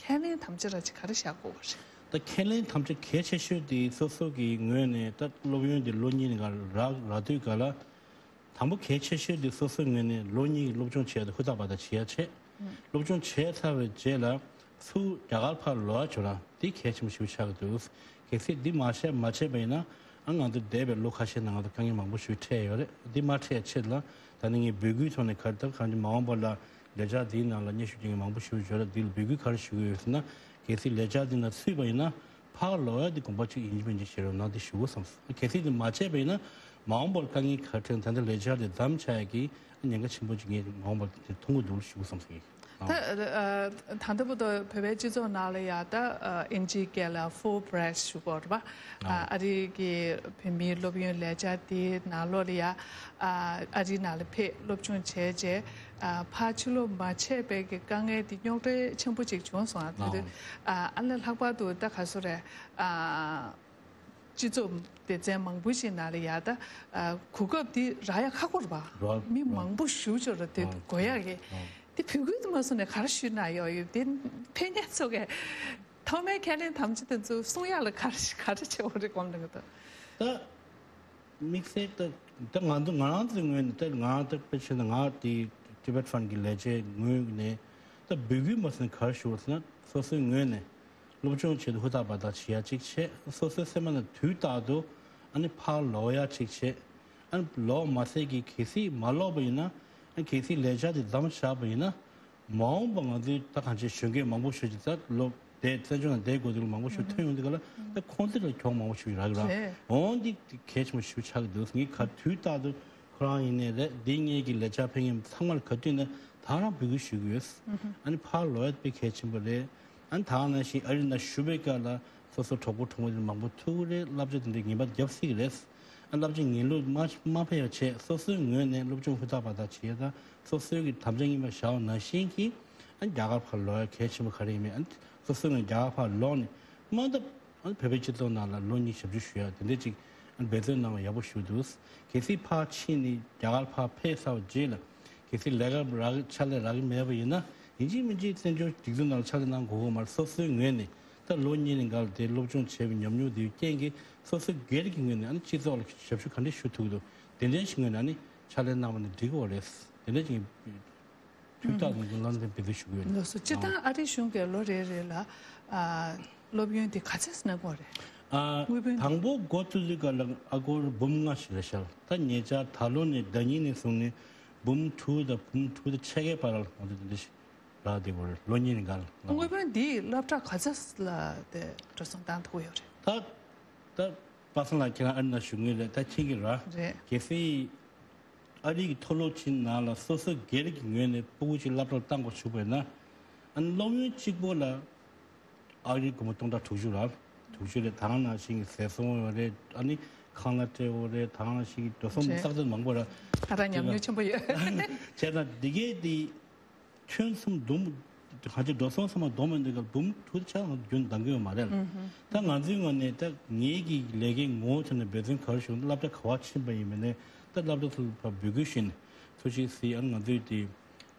ཁས་ལེན་དམ་བཅའ་ར་ཅིག་ག་རེ་བཞག་དགོས་པ་རེད། ད་ཁས་ལེན་དམ་བཅའ་གལ་ཆེ་ཤོས་དེ་སོ་སོ་གི་ངོས་ནས་ད་སློབ་ཡོན་དེ་ལོ་གཉིས་ནས་ག་རག་རག་དུས་ག་ལ། དང་པོ་གལ་ཆེ་ཤོས་དེ་སོ་སོའི་ངོས་ནས་ལོ་གཉིས་ཀྱི་སློབ་སྦྱོང་བྱས་ཏེ་ཧུར་ཐག་འབད་ཐག་བྱེད་ཡ་བྱས། སློབ་སྦྱོང་བྱས་ཚར་བའི་རྗེས་ལ་ཚུར་རྒྱ་གར་ཕར་ལོག་ཡ་བྱུང་ན་དེ་གལ་ཆེན་པོ་ཞིག་ཆགས་ཀྱི་འདུག་གལ་སྲིད་འདི་མ་བྱས་མ་བྱས་པ་ཡིན་ན། ཨ་ང་ཚོ་འདས་པའི་ལོ་ཁ་ཤས་ནང་ང་ཚོ་དཀའ་ངལ་མང་པོ་ཞིག་འཕྲད་ཡོད་རེད། འདི་མ་འཕྲད་ཡ་ཆེད་ལ་ད་ནི་ངས་འབོད་སྐུལ་ཐོག་ནས་ག་རེ་ད་གང་ཅི་མ་འོངས་པ་ལ་ལས་འཆར་འདིའི་ནང་ལ་སྙན་ཞུ་བྱེད་མཁན་མང་པོ་ཞིག་ཡོད་རེད། འདི་ལ་འབོད་སྐུལ་ག་རེ་ཞུ་གི་ཡོད་ཟེར་ན། གལ་སྲིད་ལས་འཆར་འདི་ནང་ཚུད་པ་ཡིན་ན། ཕར་ལོག་ཡ་འདི་དགོངས་པ་གཅིག་ཡིན་གཅིག་མིན་གཅིག་བྱེད་རོགས་གནང་དེ་ཞུ་དགོས་བསམ་སོང་། གལ་སྲིད་དེ་མ་བྱས་པ་ཡིན་ན་མ་འོངས་པར་དཀའ་ངལ་ག་རེ་འཕྲད་ན། ད་ལྟ་ལས་འཆར་དེ་མཚམས་ཆགས་ཡ་གི་ཉེན་ཁ་ཆེན་པོ་ཅིག་ངས་མ་འོངས་པར་དེ་མཐོང་གི་འདུག་ཞུ་དགོས་བསམ་སོང་། ད་ཨ་ད་ལྟ་བར་དུ་བོད་པའི་སྤྱི་ཚོགས་ནང་ལ་ཡ་ད་ཨ་ཨིན་ཇིའི་སྐད་ལ་full bridge ཞུ་གི་ཡོད་རེད་པ། ཨ་ཨ་རི་གི་བོད་མིའི་སློབ་ཡོན་ལས་འཆར་དེའི་ནང་ལོགས་ལ་ཡ་ཨ་ཨ་རི་ནང་ལ་ཕེབས་སློབ་སྦྱོང་བྱས་རྗེས། ཨ་ཕར་ཕྱིར་ལོག་མ་བྱས་པའི་གི་དཀའ་ངལ་དེ་རྙོག་དྲ་ཆེན་པོ་ཅིག་བྱུང་སོང་། ཨ་དེ་དུས་ཨ་ཨ་ལས་ལྷག་པར་དུ་ད་ག་ཚོད་རེད། ཨ་སྤྱི་ཚོགས་སྡེ་ཚན་མང་པོ་ཞིག་ནང་ལ་ཡ་ད་ཨ་གོ་སྐབས་དེ་རག་ཡ་ཁག་པོ་རེད་པ། རེད། མི་རེད། མང་པོ་ཞེ་པོ་ཅིག་རེད། དེ་རེད། དགོས་ཡ་གི། རེད། དེ་བོད་ཁུལ་དུ་མ་སོང་ནས་ག་རེ་ཞུས་ན་ཡོད་ཡོད། དེ་ཕན་ཉེ་ཚོ་གས་ཐོག་མའི་ཁས་ལེན་དམ་བཅའ་དེ་ཚོ་སྲུང་ཡ་ལ་ག་རེ་ག་རེ་བྱེད་དགོས་རེད་དགོངས་འདུག་གི་འདུག་ད་དམིགས་བསལ་ད་ད་ང་ཚོ་ང་རང་ཚོའི་ངོས་ནས། ད་ང་ད་དཔེ་བྱས་ན་ང་དེ་Tibet Fund་གི་ལས་བྱེད་ངོས་ནས་ད་འབོད་སྐུལ་མ་ཟེར་ན་ག་རེ་ཞུ་བ་ཟེར་ན། སོ་སོའི་ངོས་ནས་སློབ་སྦྱོང་ཆེད་དུ་ཧུར་ཐག་འབད་ཐག་བྱེད་ཡ་གཅིག་བྱས། སོ་སོའི་སེམས་པ་ནང་དུས་རྟག་ཏུ་ཨ་ནི་ཕར་ལོག་ཡ་གཅིག་བྱས། ཨ་ནི་ལོག་མ་ཟད་ཀྱི་གལ་སྲིད་མ་ལོག་པ་ཡིན་ན། ཨ་ནི་གལ་སྲིད་ལས་འཆར་དེ་མཚམས་བཞག་པ་ཡིན་ན། མ་འོངས་པ་ང་ཚོའི་ད་གང་ཅི་གཞོན་སྐྱེས་མང་པོ་ཞིག་ཅིག་ད་ལོ་དེ་བཙན་བྱོལ་ནང་བསྡད་དགོས་དུས་མང་པོ་ཞིག་ཐོན་ཡོང་དུས་ག་ལ། ད་ཁོང་ཚོ་ལ་གྱོང་མང་པོ་ཞིག་རག་རག་རེད། འོང་འདི་གལ་ཆེན་པོ་ཞིག་ཆགས་ཀྱི་འདུག་ངས་ག་དུས་རྟག་ཏུ་ཁོ་རང་ཡིན་ནའི་རེད། འདི་ངེད་ཀྱི་ལས་འཆར་ཕེབས་མཁན་ཚང་མར་ག་དུས་ནས་ད་རང་འབོད་སྐུལ་ཞུ་གི་ཡོད། ཨ་ནི་ཕར་ལོག་ཡ་དཔེ་གལ་ཆེན་པོ་རེད། ཨ་ནི་ད་ག་ནང་བཞིན་ཨ་རི་ནང་བཞུགས་པའི་སྐབས་ལ་སོ་སོ་གྲོགས་པོ་གྲོགས་མོ་དེ་མང་པོ་ཐུག་གི་རེད། བསླབ་བྱ་དེ་འདྲའི་ངེས་པར་རྒྱབ་སྲིད་ཀྱི་རེད། ཨ་བསླབ་བྱ་ངེས་ལུགས་མ་མ་ཕེབས་ཡ་བྱས། སོ་སོའི་ངོས་ནས་སློབ་སྦྱོང་ཧུར་ཐག་འབད་ཐག་བྱེད་ཡ་དང་། སོ་སོའི་གི་དམ་བཅའ་ངེས་པར་བཞག་པ་ནང་བཞིན་གྱི་ཨ་རྒྱ་གར་ཕར་ལོག་ཡ་གལ་ཆེན་པོ་ག་རེ་ཡིན་མིན། ཨ་སོ་སོའི་ངོས་རྒྱ་གར་ཕར་ལོག་ནས་དམའ་འཐབ་ཨ་བོད་པའི་སྤྱི་ཚོགས་ནང་ལ་ལོ་གཉིས་ཞབས་ཞུ་ཞུ་ཡ་དེ་འདྲ་ཅིག་ཨ་འབད་བརྩོན་གནང་བ་ཡག་པོ་ཞུ་འདུག་གལ་སྲིད་ཕར་ཕྱིན་ནས་རྒྱ་གར་ཕར་ཕེབས་ཚར་བ་རྗེས་ལ་གལ་སྲིད་ལས་ཀ་རག་ཕྱག་ལས་རག་གི་མེད་པ་ཡིན་ན། ཡིན་གཅིག་མིན་གཅིག་བཙན་བྱོལ་སྒྲིག་འཛུགས་ནང་ལ་ཕྱག་ལས་གནང་དགོས་ཀྱི་མ་རེད། སོ་སོའི་ངོས་ནས་ད་ལོ་གཉིས་ནས་འགར་དེ་སློབ་སྦྱོང་བྱས་པའི་ཉམས་མྱོང་དེའི་རྐྱེན་གྱིས་སོ་སོའི་སྒེར་གྱི་ངོས་ནས་ཨ་ནི་སྤྱི་ཚོགས་ལ་ཞབས་ཞུ་ག་འདྲ་ཞུ་ཐུབ་ཀྱི་འདུག་དེ་འདྲའི་ཞིག་ངོས་ནས་ཨ་ནི་ཕྱག་ལས་གནང་བ་ནི་འགྲིག་གི་རེད། དེ་འདྲ་ཅིག་དུས་རྟག་ཏུ་ལམ་སྟོན་འབད་འབུལ་ཞུ་གི་ཡོད། ལགས་སོ། སྤྱིར་བཏང་ཨ་རིའི་གཞུང་གིས་ལོ་རེ་རེ་ལ་ཨ་སློབ་ཡོན་དེ་ག་ཚད་གནང་གི་ཡོད་རེད། ཨ་དངུལ་བུན་དེ། དང་པོ་འགོ་བཙུགས་དུས་སྐབས་ལ་ཨ་སྒོར་འབུམ་ལྔ་ཞིག་རེད་ཤག་ད་ཉེ་ཆར་ད་ལོ་ནས་ཟླ་ཉིན་ནས་བཟུང་ནས་འབུམ་དྲུག་དང་འབུམ་དྲུག་དང་ཕྱེད་ཀའི་བར་ལ་ང་ཚོ་དེ་འདྲ་ཞིག་རག་བསྡད་ཡོད་རེད། ལོ་གཉིས་ནས་འགར་ལ། དངུལ་བུན་འདིས་སློབ་གྲྭ་ག་ཚད་ལ་དེ་འགྲོ་སོང་བཏང་ཐུབ་ཡོད་རེད། ད་ད་པ་སངས་ལགས་ཁྱེད་རང་ཨ་རི་ནང་བཞུགས་མཁན་རེད། ད་མཁྱེན་གྱི་རེད། རེད། གལ་སྲིད་ཨ་རི་གི་མཐོ་སློབ་ཆེན་ནང་ལ་སོ་སོ་སྒེར་གྱི་ངོས་ནས་སྤུ་གུ་གཅིག་སློབ་གྲྭར་བཏང་དགོས་བྱུང་བས་ན། ཨ་ནི་སློབ་ཡོན་གཅིག་པོ་ལ་ཨ་རིའི་སྒོར་མོ་སྟོང་ཕྲག་དྲུག་ཅུ་རེད། དྲུག་ཅུ་རེད། ད་ག་ནང་བཞིན་གྱི་ཟས་སོང་ཡོད་རེད། ཨ་ནི་ཁང་གླ་སྤྲད་ཡོད་རེད། ད་ག་ནང་བཞིན་གྱི་འགྲོ་སོང་རེད། བསགས་ཚད་མང་པོ་རེད། ད་ལྟ་ཉམས་མྱོང་ཆེན་པོ་ཡོད། བྱས་ཙང་འདི་གའི་དེ་ཁྱོན་བསྡོམས་གང་ཅི་འགྲོ་སོང་ཚང་མ་བསྡོམས་ཡོང་དུས་སྐབས་འབུམ་དྲུག་ཅུ་ཆ་ང་རྒྱུན་འདང་གི་ཡོད་མ་རེད། ད་ང་ཚོའི་ངོས་ནས་ད་ངེད་ཀྱི་ལས་ཀའི་ངོ་བོ་དེ་ནས་འབད་བརྩོན་ག་རེ་ཞུ་ན། སློབ་གྲྭ་ག་པར་ཕྱིན་པ་ཡིན་མིན་ནས་ད་སློབ་གྲྭ་ཚོ་ལ་འབོད་སྐུལ་ཞུས་ནས་ཐུགས་རྗེ་གཟིགས། ཨ་ནི་ང་ཚོས་དེ་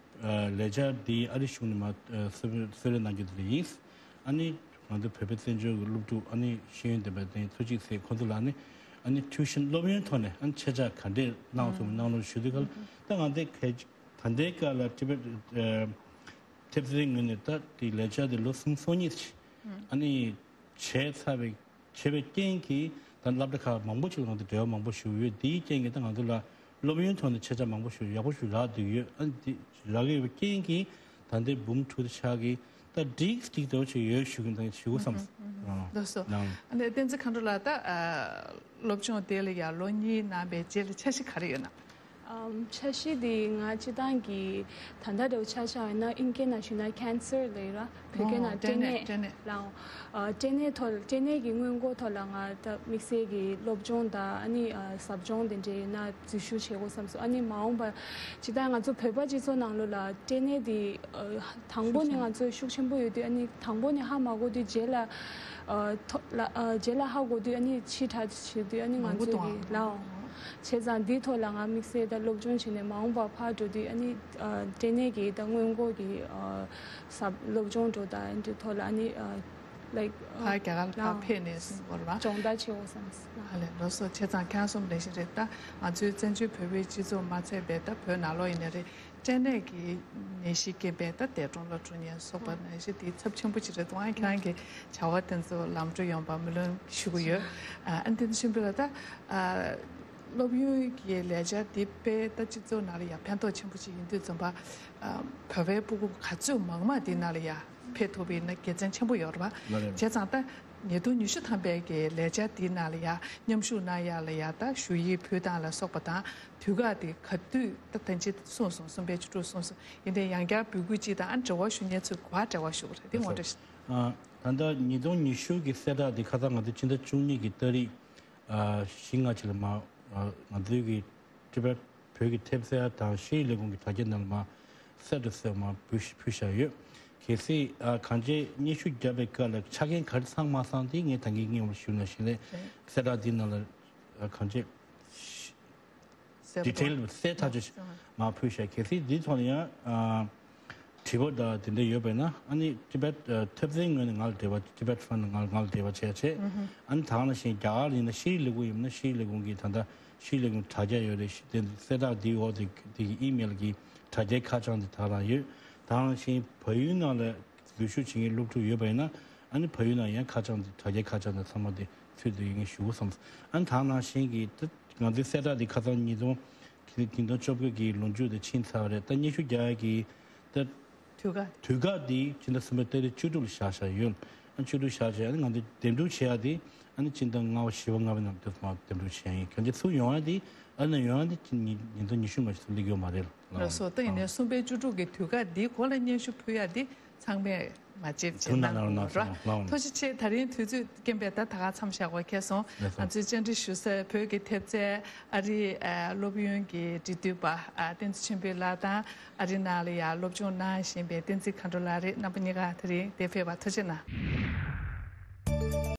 ལས་འཆར་འདི་ཨ་རི་གཞུང་ནས་མར་གསལ་པོ་གསལ་སྟོན་གནང་རྒྱུ་དེ་ཡིན། ཨ་ནི་ང་ཚོ་བོད་པའི་བཙན་བྱོལ་གྱི་སློབ་ཕྲུག་ཨ་ནི་ཤེས་ཡོན་ལྡན་པ་དེ་ཐུགས་རྗེ་གཟིགས། ཁོང་ཚོ་ལ་ཨ་ནི་ཨ་ནི་ཊིའུ་ཤན་སློབ་ཡོན་ཐོག་ནས་ཨ་ནི་ཆད་ཆོག་ག་འདྲས་གནང་ཐུབ་མིན་གནང་རོགས་ཞུ་དུས་སྐབས་ལ། ད་ང་ཚོའི་གལ་ད་ལྟའི་སྐབས་ལ་ཊི་བེཊ་ཨ་ཐེབས་རྩའི་ངོས་ནས་ད་དེ་ལས་འཆར་དེ་ལོ་གསུམ་སོ་གཉིས་ཨ་ནི་བྱས་ཚར་བའི་བྱས་པའི་རྐྱེན་གྱིས་ད་སློབ་གྲྭ་ཁག་མང་པོ་ཞིག་ལ་ང་ཚོ་འབྲེལ་བ་མང་པོ་ཞིག་ཡོད། དེའི་རྐྱེན་གྱིས་ད་ང་ཚོ་ལ་སློབ་ཡོན་ཐོག་ནས་ཆད་ཆོག་མང་པོ་ཞིག་ཡག་པོ་ཞིག་རག་བསྡད་ཡོད། ཨ་ནི་དེ་རག་གི་ཡོད་པའི་རྐྱེན་གྱིས་ད་ལྟའི་འབུམ་དྲུག་དེ་ཆགས་ཀྱི་ད་འགྲིག་འགྲིག་འདྲ་བོ་ཞིག་ཡོད་ཞུ་གི་འདུག་ཞུ་དགོས་བསམ་སོང་། ལགས་སོ། ཨ་ནི་བསྟན་འཛིན་མཁའ་འགྲོ་ལགས། ད་ཨ་སློབ་སྦྱོང་དེ་ལ་ཡ་ལོ་གཉིས་གནང་བའི་རྗེས་ལ་འཆར་གཞི་ག་རེ་ཡོད་ན། ཨམ་འཆར་གཞི་དེ་ང་སྤྱིར་བཏང་གི་ད་ལྟ་འདྲ་བོ་ཆ་བཞག་ཡོད་ན། ཨིན་སྐད་ནང་ཞུས་ན་ཁེན་སར་ལབ་ཡོད་ར། བོད་སྐད་ནང་ཨོ་སྐྲན་ནད། སྐྲན་ནད་སྐྲན་ནད་ལའང་། ཨ་སྐྲན་ནད་ཐོག་སྐྲན་ནད་ཀྱི་སྔོན་འགོག་ཐོག་ལ་ང་ད་དམིགས་བསལ་གྱི་སློབ་སྦྱོང་དང་ཨ་ནི་ཨ་ཟབ་སྦྱོང་དེ་འདྲའི་ཡོད་ན་འཛུལ་ཞུགས་བྱེད་དགོས་བསམ་སོང་། ཨ་ནི་མ་འོངས་པ་སྤྱིར་བཏང་ང་ཚོ་བོད་པ་སྤྱི་ཚོགས་ནང་ལོགས་ལ་སྐྲན་ནད་དེ་ཨ་དང་པོ་ནས་ང་ཚོ་ཤུགས་ཆེན་པོ་ཡོད་དུས། ཨ་ནི་དང་པོ་ནས་ཧ་མ་གོ་དུས་རྗེས་ལ་ཨ་ཐོ་ལ་ཨ་རྗེས་ལ་ཧ་གོ་དུས་ཨ་ནི་ཕྱི་དྲགས་བྱེད་དུས་ཨ་ནི་ང་མང་པོ་ཚོས་གཏོང་ཀྱི་བ། ལའོ། བྱས་ཙང་འདིའི་ཐོག་ལ་ང་དམིགས་བསལ་ད་སློབ་སྦྱོང་བྱས་ནས་མ་འོངས་པ་ཕར་འགྲོ་དུས་ཨ་ནི་ཨ་སྐྲན་ནད་ཀྱི་ད་སྔོན་འགོག་གི་ཨ་ཟབ་སློབ་སྦྱོང་འགྲོ་དང་འདིའི་ཐོག་ལ་ཨ་ནི་ཨ་ལའིཀ་ཕར་རྒྱ་གར་ལ་ཕར་ཕེབས་ནས་གསུང་དགོས་རེད་བ། སྦྱོང་བརྡར་བྱེད་དགོས་བསམ་སོང་། ཨ་ལས། ལགས་སོ། བྱས་ཙང་ཁྱེད་རང་གསུངས་པ་ནང་བཞིན་རེད། ད་ང་ཚོའི་བཙན་བྱོལ་བོད་པའི་སྤྱི་ཚོགས་མ་ཚད་པའི་ད་བོད་ནང་ལོགས་ཡིན་ནའི་རེད། སྐྲན་ནད་ཀྱི་ནད་གཞིའི་རྐྱེན་པས་ད་འདས་གྲོངས་ལ་འགྲོ་ཉེན་སོགས་པ་ནད་གཞི་དེ་ཚབས་ཆེན་པོ་ཅིག་རེད་འདུག་ཨ་ཁྱེད་རང་གི་བྱ་བ་དེ་ཚོ་ལམ་འགྲོ་ཡོང་བ་སྨོན་ལམ་ཞུ་གི་ཡོད། ཨ་ཨ་འདི་ནི་ཆེན་པོ་ལ་ད་ཨ་སློབ་ཡོན་གྱི་ལས་འཆར་འདི་དཔེ་ད་སྤྱི་ཚོགས་ནང་ལ་ཡང་ཕན་ཐོགས་ཆེན་པོ་ཅིག་ཡིན་དུས་ཙམ་པ། ཨ་བོད་པའི་སྤུ་གུ་ག་ཚོད་མང་མང་འདི་ནང་ལ་ཡང་ཕེབས་ཐུབ་པ་ཡིན་ན་དགེ་མཚན་ཆེན་པོ་ཡོད་རེད་པ། ལགས་རེད། བྱས་ཙང་ད་ཉིས་སྟོང་ཉི་ཤུ་ཐམ་པའི་གི་ལས་འཆར་འདི་ནང་ལ་ཡང་མཉམ་ཞུགས་གནང་ཡ་ལ་ཡང་ད་ཞུ་ཡིག་ཕུལ་སྟངས་ལ་སོགས་པ་དང་། དུས་བཀག་དེ་ག་དུས་ད་ཐེངས་གཅིག་གསུངས་སོང་། གསུམ་པའི་བཅུ་དྲུག་གསུངས་སོང་། ཡིན་ནའི་ཡང་བསྐྱར་འབོད་སྐུལ་གཅིག་དང་། ཨ་འབྲེལ་བ་ཞུ་མཁན་ཚོས་ག་པར་འབྲེལ་བ་ཞུ་དགོས་རེད། དེ་ངོ་སྤྲོད་ཞུ། ཨ་ད་ལྟ་ཉིས་སྟོང་ཉི་ཤུ་གི་གསལ་བསྒྲགས་དེ་ཁ་སང་ང་ཚོ་ཕྱི་ཟླ་བཅུ་གཉིས་ཀྱི་ཏ་རིག་ཨ་བཞི་ལྔ་ཅིག་ལ་མར་ཨ་ང་ཚོའི་གི་ཊི་བེཊ་བོད་ཀྱི་ཐེབས་རྩ་དང་ཤེས་རིག་ལས་ཁུངས་ཀྱི་དྲ་རྒྱ་ནང་ལ་མར་གསལ་དུ་གསལ་མར་ཕུལ་ཕུལ་བཞག་ཡོད། གལ་སྲིད་ཨ་གང་ཅི་སྙན་ཞུ་བརྒྱབ་པའི་སྐབས་ལ་ཆ་རྐྱེན་ག་རེ་ཚང་མ་ཚང་དེ་ངས་ད་གིན་སྔོན་མ་ཞུས་ནང་བཞིན་ལས་གསལ་བསྒྲགས་འདི་ནང་ལ་ཨ་གང་ཅི། གསལ་པོ། ཌི་ཊེལ་གསལ་ཐག་ཆོད་ཞིག་མར་ཕུལ་བཞག་གལ་སྲིད་འདིའི་ཐོག་ནས་ཡང་ཨ་དྲི་བ་དང་དེ་འདྲ་ཡོད་པས་ན། ཨ་ནི་ཊི་བེཊ་ཨ་ཐེབས་རྩའི་ངོས་ནས་ང་ལ་འབྲེལ་བ། ཊི་བེཊ་ཕན་ང་ང་ལ་འབྲེལ་བ་བྱས་བྱས། ཨ་ནི་ད་ག་ནང་བཞིན་རྒྱ་གར་ཡིན་ན་ཤེས་རིག་ལས་ཁུངས་ཡིན་ན་ཤེས་རིག་ལས་ཁུངས་ཀྱི་ད་ལྟ་ཤེས་རིག་ལས་ཁུངས་དྲ་རྒྱ་ཡོད་རེད། ཤེས་དེ་གསལ་བསྒྲགས་འདིའི་འོག་དེ་དེ་གི་ཨི་མེལ་གྱི་དྲ་རྒྱའི་ཁ་བྱང་དེ་ད་རང་ཡོད། ད་ག་ནང་བཞིན་བལ་ཡུལ་ནང་ལ་འཛུལ་ཞུགས་བྱེད་མཁན་སློབ་ཕྲུག་ཡོད་པ་ཡིན་ན། ཨ་ནི་བལ་ཡུལ་ནང་ཡང་ཁ་བྱང་དེ་དྲ་རྒྱའི་ཁ་བྱང་དེ་ཚང་མ་དེ་ཚུད་དེ་ཡོད་ངེས་ཞུ་དགོས་བསམ། ཨ་ནི་ད་ག་ནང་བཞིན་གྱི་ད་ ང་ཚོའི་གསལ་བསྒྲགས་འདི་ཁ་སང་ཉིས་སྟོང་ཉིས་སྟོང་བཅོ་བརྒྱད་ཀྱི་ལོ་མཇུག་དེ་ཕྱིན་ཚར་བ་རེད། ད་སྙན་ཞུ་རྒྱག་ཡ་གི་ད་དུས་བཀག་དུས་བཀག་འདི་ཕྱི་ཟླ་གསུམ་པའི་ཏ་རིག་བཅུ་དྲུག་ལ་བཞག་བཞག་ཡོད། ཨ་བཅུ་དྲུག་བཞག་བཞག་ཨ་ནི་ང་ཚོ་འདེམས་སྒྲུག་བྱེད་ཡ་དེ་ཨ་ནི་ཕྱི་ཟླ་ལྔ་པ་བཞི་པ་ལྔ་པའི་ནང་དུ་མར་འདེམས་སྒྲུག་བྱེད་ཡ་ཡིན། གལ་ཏེ་ཚུར་ཡོང་ཡ་དེ་ཨ་ནི་ཡོང་ཡ་དེ་ཉིས་ཉིས་སྟོང་ཉི་ཤུ་ང་ཚོ་སླེབས་ཡོད་མ་རེད་ལ། ལགས་སོ། ད་ཡིན་ནའི་གསུམ་པའི་བཅུ་དྲུག་གི་དུས་བཀག་འདིའི་གོང་ལ་སྙན་ཞུ་ཕུལ་ཡ་དེ་ཚང་མས་མ་བརྗེད་བྱས་གནང་དགོས་ར། ཐུགས་རྗེ་ཆེ། ད་རིང་དུས་ཚོད་རྐྱེན་པས་ད་ད་ག་མཚམས་བཞག་པ་ཁེལ་སོང་། ང་ཚོའི་བཅར་འདྲི་ཞུ་སའི་བོད་ཀྱི་ཐེབས་རྩའི་ཨ་རིའི་ཨ་སློབ་ཡོན་གྱི་འབྲེལ་མཐུད་པ་ཨ་བསྟན་འཛིན་ཆོས་འཕེལ་ལགས་དང་ཨ་རི་ནང་ལ་ཡང་སློབ་སྦྱོང་གནང་བཞིན་པའི་བསྟན་འཛིན་མཁའ་འགྲོ་ལགས་རེད། རྣམ་པ་གཉིས་ཀ་ད་རིང་འདིར་ཕེབས་པར་ཐུགས་རྗེ་གནང་།